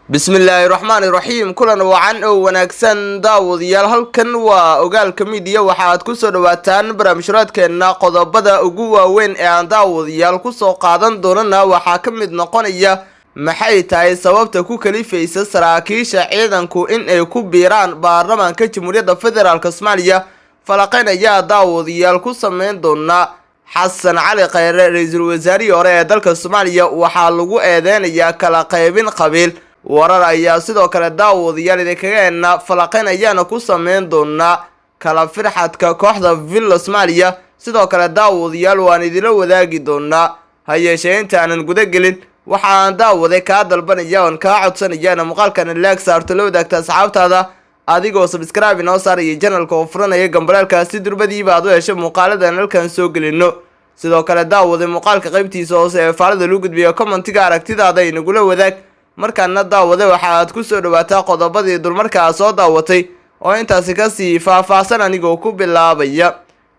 Bismillaahi raxmaani raxiim. Kulan wacan oo wanaagsan, daawadayaal. Halkan waa Ogaalka Miidiya. Waxaad kusoo dhawaataan barnaamijraadkeena. Qodobada ugu waaweyn ee aan daawadayaal kusoo qaadan doonana waxaa ka mid noqonaya: maxay tahay sababta ku kalifaysa saraakiisha ciidanku in ay ku biiraan baarlamaanka Jamhuuriyadda Federaalk Soomaaliya? Falaqeyn ayaa daawadayaal ku sameyn doonaa. Xasan Cali Kheyre, ra-iisul wasaarihii hore ee dalka Soomaaliya, waxaa lagu eedeynayaa kala qaybin qabiil. Warar ayaa sidoo kale daawadayaal idinkaga heenaa. Falaqeyn ayaana ku sameyn doonaa kala firxadka kooxda Villa Soomaaliya. Sidoo kale, daawadayaal, waan idila wadaagi doonaa. Ha yeeshee, intaanan guda gelin, waxaan daawaday kaa dalbanaya oon kaa codsanayaana muuqaalkan like saarto, la wadaagta asxaabtaada, adigoo subscribe inoo saaraya channelka oo furanaya gambaleelka, si durbadiiba aad u hesho muuqaaladan halkan soo gelino. Sidoo kale, daawaday, muuqaalka qaybtiisa hoose ee faalada lagu gudbiyo commentiga aragtidaada inagula wadaag. Markaana, daawade, waxa aad kusoo dhawaataa qodobadii dulmarkaa soo daawatay oo intaasi kasii faahfaahsan, anigoo ku bilaabaya: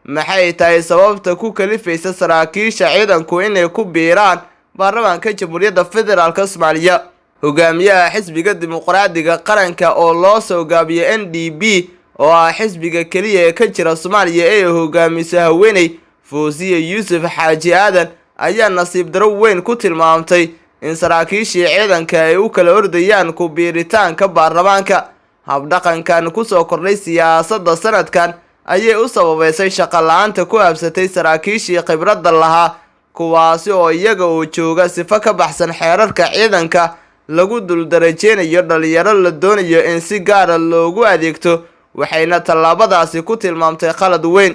maxay tahay sababta ku kalifaysa saraakiisha ciidanku inay ku biiraan baarlamaanka Jamhuuriyadda Federaalk Soomaaliya? Hogaamiyaha Xisbiga Dimuqraadiga Qaranka oo loo soo gaabiyo NDP, oo ah xisbiga keliya ee ka jira Soomaaliya ee hogaamiso haweeney, Foosiye Yuusuf Xaaji Aadan, ayaa nasiib daro weyn ku tilmaamtay in saraakiishii ciidanka ay u kala ordayaan ku biiritaanka baarlamaanka. Habdhaqankan kusoo kordhay siyaasadda sanadkan ayay u sababeysay shaqo la-aanta ku habsatay saraakiishii khibradda lahaa, kuwaasi oo iyaga oo jooga sifo ka baxsan xeerarka ciidanka lagu duldarajeynayo dhalinyaro la doonayo in si gaara loogu adeegto. Waxayna tallaabadaasi ku tilmaamtay qalad weyn.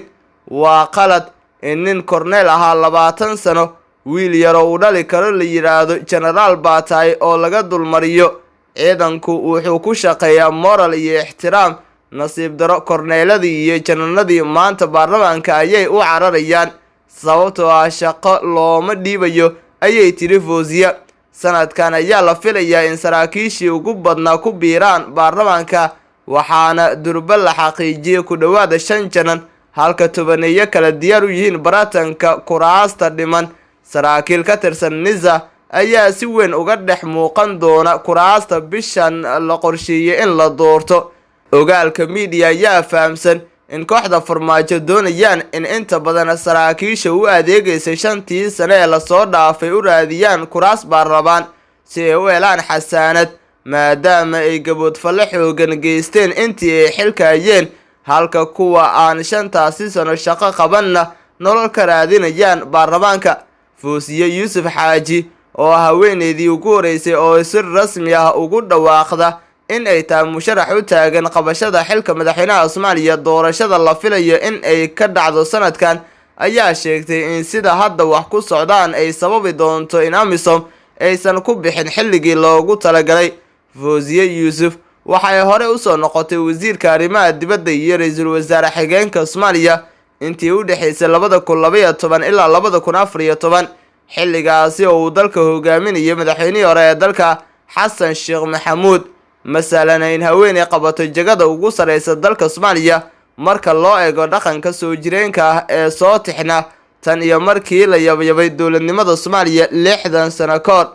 Waa qalad in nin korneel ahaa 20 sano, wiil yaroo uu dhali karo, la yidhaahdo jenaraal baa tahay oo laga dulmariyo. Ciidanku wuxuu ku shaqeeyaa moral iyo ixtiraam. Nasiib daro, korneeladii iyo jananadii maanta baarlamaanka ayay u cararayaan, sababtoo ah shaqo looma dhiibayo, ayay tiri Foosiya. Sanadkan ayaa la filayaa in saraakiishii ugu badnaa ku biiraan baarlamaanka, waxaana durba la xaqiijiyay ku dhowaada shan janan, halka tobaneeyo kale diyaar u yihiin baratanka kuraasta dhiman. Saraakiil ka tirsan NISA ayaa si weyn uga dhex muuqan doona kuraasta bishan la qorsheeyey in la doorto. Ogaalka Miidiya ayaa fahamsan in kooxda Farmaajo doonayaan in inta badan saraakiisha u adeegaysay 5-tii sane ee lasoo dhaafay u raadiyaan kuraas baarlamaan si ay u helaan xasaanad, maadaama ay gaboodfalle xoogan geysteen intii ay xilka hayeen, halka kuwa aan 5-taasi sano shaqo qabanna nolol ka raadinayaan baarlamaanka. Foosiye Yuusuf Xaaji, oo haweeneydii ugu horeysay oo si rasmi ah ugu dhawaaqda in ay tahay musharax u taagan qabashada xilka madaxweynaha Soomaaliya doorashada la filayo in ay ka dhacdo sanadkan, ayaa sheegtay in sida hadda wax ku socdaan ay sababi doonto in AMISOM aysan ku bixin xilligii loogu talagalay. Foosiye Yuusuf waxay hore usoo noqotay wasiirka arrimaha dibadda iyo ra-iisul wasaare xigeenka Soomaaliya intii u dhexaysay 2012 ilaa 2014, xilligaasi oo uu dalka hogaaminayay madaxweynihii hore ee dalka, Xasan Sheekh Maxamuud. Masalan, in haweeney qabato jagada ugu sareysa dalka Soomaaliya marka loo eego dhaqanka soo jireenka ah ee soo tixna tan iyo markii la yabyabay dowladnimada Soomaaliya 60 sano ka hor.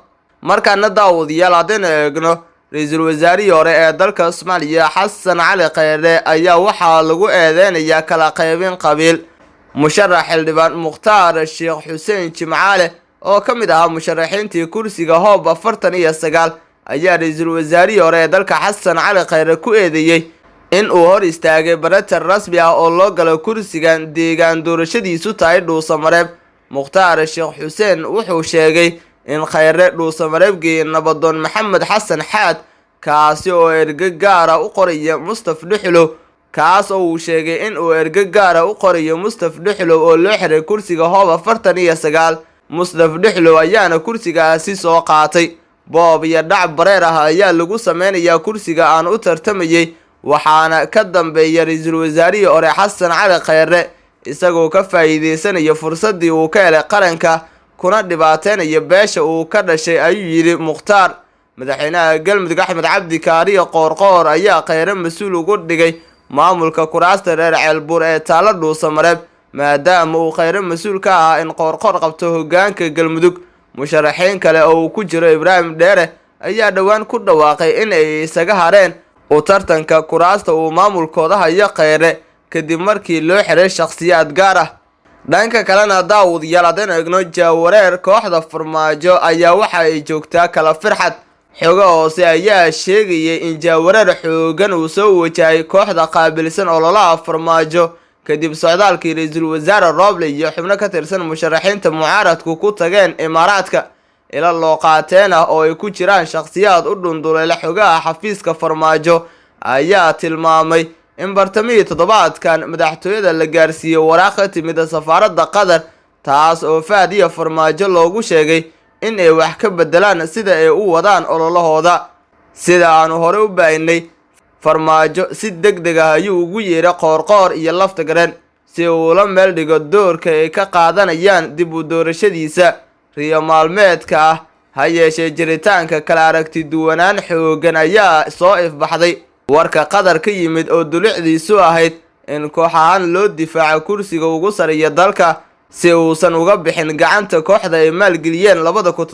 Markaana, daawadayaal, haddaynu eegno ra-iisul wasaarihii hore ee dalka Soomaaliya, Xasan Cali Kheyre, ayaa waxaa lagu eedeynayaa kala qaybin qabiil. Musharax xildhibaan Mukhtaar Sheekh Xuseen Jimcaale, oo ka mid ahaa musharaxiintii kursiga Hoob 49, ayaa ra-iisul wasaarihii hore ee dalka, Xasan Cali Kheyre, ku eedeeyey in uu hor istaagay baratar rasmi ah oo loo galo kursigan deegaan doorashadiisu tahay Dhuusamareeb. Mukhtaar Sheekh Xuseen wuxuu sheegay in Kheyre Dhuusamareeb geeyey nabadoon Maxamed Xasan Xaad, kaasi oo erge gaara u qoraya Mustaf Dhuxlow, kaas oo uu sheegay in uu erge gaara u qorayo Mustaf Dhuxlow oo loo xiray kursiga Hoob 49. Mustaf Dhuxlow ayaana kursigaasi soo qaatay. Boob iyo dhac bareer ah ayaa lagu sameynayaa kursiga aan u tartamayay, waxaana ka dambeeya ra-iisul wasaarihii hore Xasan Cali Kheyre, isagoo ka faa'iideysanaya fursaddii uu ka helay qaranka kuna dhibaateynayo beesha uu ka dhashay, ayuu yidhi Mukhtaar. Madaxweynaha Galmudug, Axmed Cabdi Kaariyo Qoorqoor, ayaa Kheyre mas-uul ugu dhigay maamulka kuraasta reer Ceelbuur ee taalo Dhuusamareeb, maadaama uu Kheyre mas-uul ka ahaa in Qoorqoor qabto hogaanka Galmudug. Musharaxiin kale oo uu ku jiro Ibraahim Dheere ayaa dhowaan ku dhawaaqay in ay isaga hareen u tartanka kuraasta uu maamulkooda hayo Kheyre, kadib markii loo xiray shakhsiyaad gaar ah. Dhanka kalena, daawadayaal, haddaynu eegno jaawareer kooxda Farmaajo ayaa waxa ay joogtaa kala firxad. Xogo hoose ayaa sheegayay in jaawareer xoogan uu soo wajahay kooxda qaabilsan ololaha Farmaajo, kadib socdaalkii ra-iisul wasaare Roble iyo xubno ka tirsan musharaxiinta mucaaradku ku tageen Imaaraadka. Ila loo qaateen ah oo ay ku jiraan shakhsiyaad u dhunduleela xogaha xafiiska Farmaajo ayaa tilmaamay in bartamihii toddobaadkan madaxtooyada la gaarsiiyey waraaq ka timid safaaradda Qatar, taas oo Fahad iyo Farmaajo loogu sheegay in ay wax ka bedelaan sida ay u wadaan ololahooda. Sida aanu hore u baahinay, Farmaajo si deg deg ah ayuu ugu yeeray Qoorqoor iyo Laftagareen si uu la meel dhigo doorka ay ka qaadanayaan dib u doorashadiisa riyo maalmeedka ah. Ha yeeshee, jiritaanka kala aragti duwanaan xoogan ayaa soo ifbaxday. Warka Qatar ka yimid oo dulicdiisu ahayd in koox ahaan loo difaaco kursiga ugu sareeya dalka si uusan uga bixin gacanta kooxda ay maalgeliyeen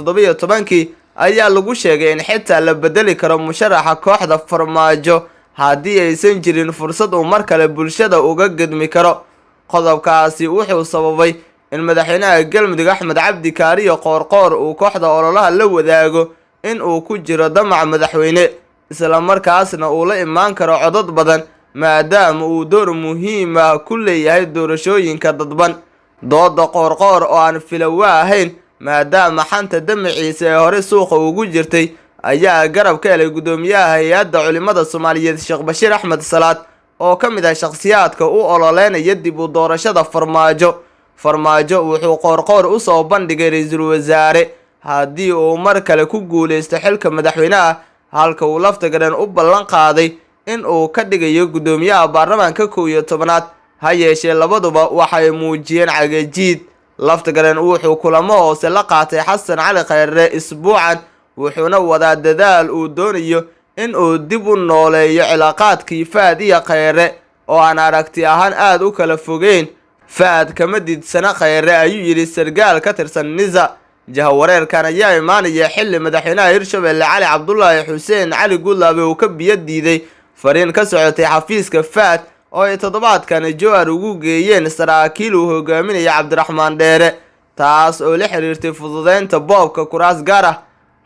2017-kii, ayaa lagu sheegay in xitaa la bedeli karo musharaxa kooxda Farmaajo haddii aysan jirin fursad uu mar kale bulshada uga gedmi karo. Qodobkaasi wuxuu sababay in madaxweynaha Galmudug Axmed Cabdi Kaariyo Qoorqoor uu kooxda ololaha la wadaago in uu ku jiro damac madaxweyne, isla markaasna uu la imaan karo codad badan, maadaama uu door muhiim ah ku leeyahay doorashooyinka dadban. Dooda Qoorqoor oo aan filawa ahayn, maadaama xanta damaciisa ee hore suuqa ugu jirtay, ayaa garab ka helay guddoomiyaha hay-adda culimada Soomaaliyeed Sheekh Bashiir Axmed Salaad, oo ka mid ah shakhsiyaadka u ololeynaya dib u doorashada Farmaajo. Farmaajo wuxuu Qoorqoor usoo bandhigay ra-iisul wasaare haddii uu mar kale ku guuleysto xilka madaxweynaha, halka uu Laftagareen u ballan qaaday in uu ka dhigayo guddoomiyaha baarlamaanka 11aad. Ha yeeshee, labaduba waxay muujiyeen cagajiid. Laftagareen wuxuu kulamo hoose la qaatay Xasan Cali Kheyre isbuucan, wuxuuna wadaa dadaal uu doonayo in uu dib u nooleeyo cilaaqaadkii Fahad iyo Kheyre oo aan aragti ahaan aada u kala fogeyn. Fahad kama diidsana Kheyre, ayuu yidhi sargaal ka tirsan NISA. Jahawareerkan ayaa imaanaya xilli madaxweynaha Hirshabelle Cali Cabdulaahi Xuseen Cali Guudlaabe uu ka biyo diiday fariin ka socotay xafiiska Fahad oo ay toddobaadkan Jowhar ugu geeyeen saraakiil uu hogaaminaya Cabdiraxmaan Dheere, taas oo la xiriirtay fududeynta boobka kuraas gaar ah.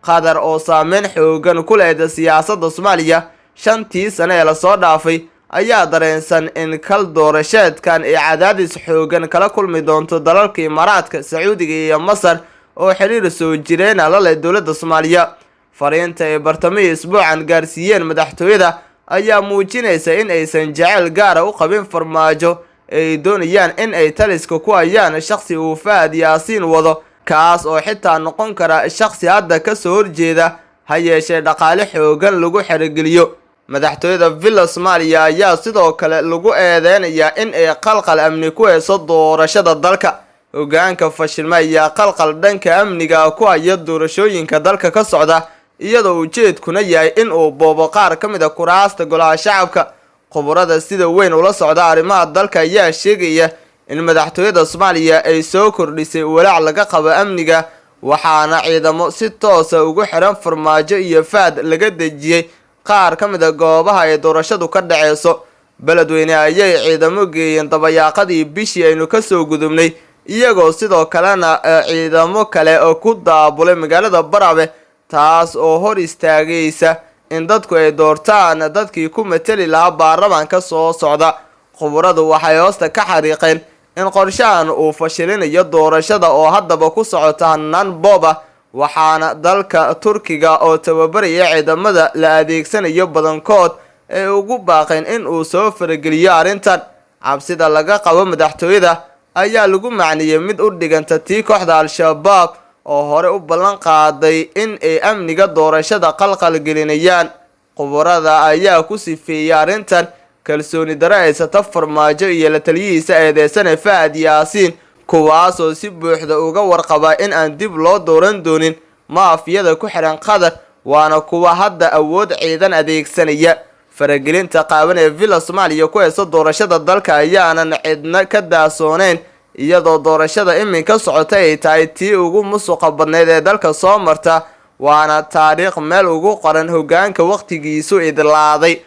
Qatar oo saameyn xoogan ku leeda siyaasadda Soomaaliya 5tii sano ee lasoo dhaafay ayaa dareensan in kal doorasheedkan ay cadaadis xoogan kala kulmi doonto dalalka Imaaraadka, Sacuudiga iyo Masar oo xiriir soo jireena la leh dowladda Soomaaliya. Fariinta ay bartamihii isbuucan gaarsiiyeen madaxtooyada ayaa muujinaysa in aysan jecel gaara u qabin Farmaajo, ay doonayaan in ay taliska ku hayaan shakhsi uu Fahad Yaasiin wado, kaas oo xitaa noqon kara shakhsi hadda kasoo horjeeda, ha yeeshee dhaqaale xoogan lagu xerogeliyo. Madaxtooyada Villa Soomaaliya ayaa sidoo kale lagu eedeynayaa in ay qalqal amni ku hayso doorashada dalka. Hogaanka fashilma ayaa qalqal dhanka amniga ku haya doorashooyinka dalka ka socda, iyadoo ujeedkuna yahay in uu boobo qaar ka mid a kuraasta golaha shacabka. Khubarada sida weyn ula socda arrimaha dalka ayaa sheegaya in madaxtooyada Soomaaliya ay soo kordhisay walaac laga qabo amniga, waxaana ciidamo si toosa ugu xiran Farmaajo iyo Fahad laga dejiyey qaar ka mid a goobaha ay doorashadu ka dhaceyso. Beledweyne ayay ciidamo geeyeen dabayaaqadii bishii aynu kasoo gudubnay, iyagoo sidoo kalena ciidamo kale oo ku daabulay magaalada Barabe, taas oo hor istaagaysa in dadku ay doortaan dadkii ku mateli lahaa baarlamaanka soo socda. Khubaradu waxay hoosta ka xariiqeen in qorshahan uu fashilinayo doorashada oo haddaba ku socota hanaan boob ah, waxaana dalka Turkiga oo tababaraya ciidamada la adeegsanayo badankood ay ugu baaqeen in uu soo farageliyo arrintan. Cabsida laga qabo madaxtooyada ayaa lagu macniyey mid u dhiganta tii kooxda Al-Shabaab oo hore u ballan qaaday in ay amniga doorashada qalqal gelinayaan. Khubarada ayaa ku sifeeyey arrintan kalsooni daro haysata Farmaajo iyo la taliyihiisa eedeysane Fahad Yaasiin, kuwaasoo si buuxda uga warqaba in aan dib loo dooran doonin maafiyada ku xiran Qatar, waana kuwa hadda awood ciidan adeegsanaya. Faragelinta qaawan ee Villa Soomaaliya ku hayso doorashada dalka ayaanan cidna ka daasooneyn, iyadoo doorashada iminka socota ay tahay tii ugu musuqa badneyd ee dalka soo marta. Waana taariikh meel ugu qoran hogaanka waqtigiisu idlaaday.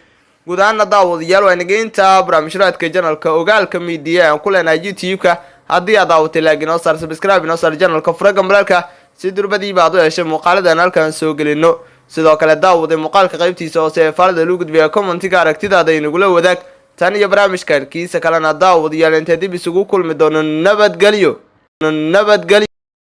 Guud ahaana, daawadayaal, waa nageynta barnaamijraadka channelka Ogaalka Media aan ku leenahay YouTube-ka. Haddii aad daawatay, like inoo saar, subscribe inoo saar channelka, fura gambaleelka si durbadiiba aad u heshay muuqaaladan halkaan soo gelino. Sidoo kale, daawade, muuqaalka qaybtiisa hoose ee faalada lagu gudbiya commentiga aragtidaada inagula wadaag. Tan iyo barnaamijkan kiisa kalena, daawadayaal, intee dib isugu kulmi doono, nabadgelyo, nabadgelyo.